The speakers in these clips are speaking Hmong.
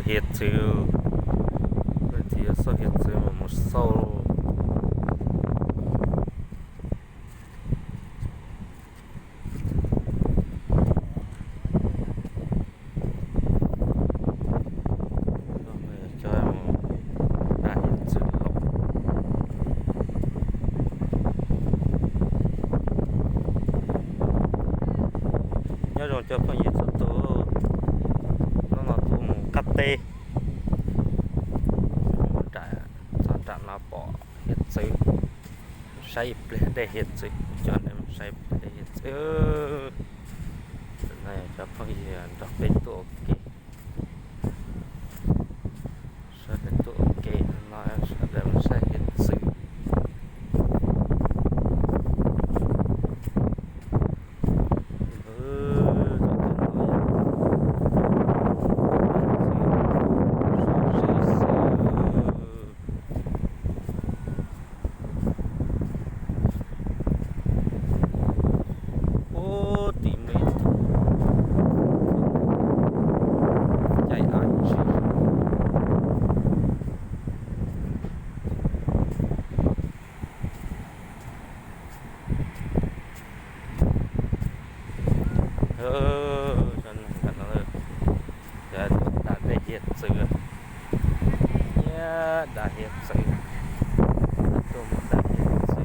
Hiav txwv, leej twg yuav xauj hiav txwv mas mus xauj. Cov da hiav txwv los. Nyob zoo cov phooj ywg txhua tus, hnub no tuaj mus qab teb, mus nram, txog nram no pom hiav txwv, saib ib pliag dej hiav txwv, coj nej mus saib ib pliag dej hiav txwv. Tam no cov phooj ywg nrog peb tuaj ua ke, sawv daws tuaj ua ke no, sawv daws mus saib hiav txwv. Ub, tim me caij av tsi. Cov da dej hiav txwv, da hiav txwv, tuaj mus da hiav txwv.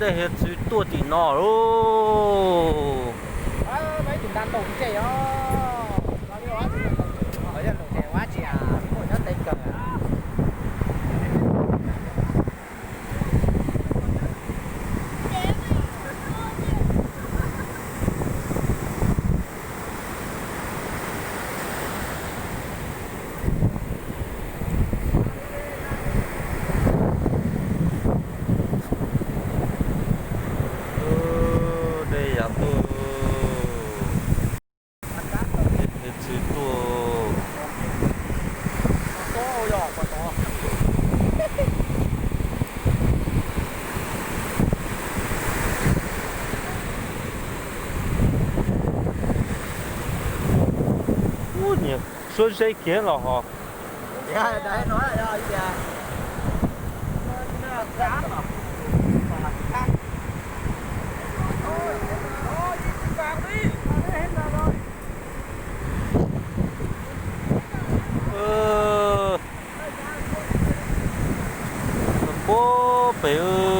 Dej hiav txwv tuaj tim no lauj. Dej yam tuaj, dej txwv tuaj. Ub, niag suab zeb kiag los hos. Puag pem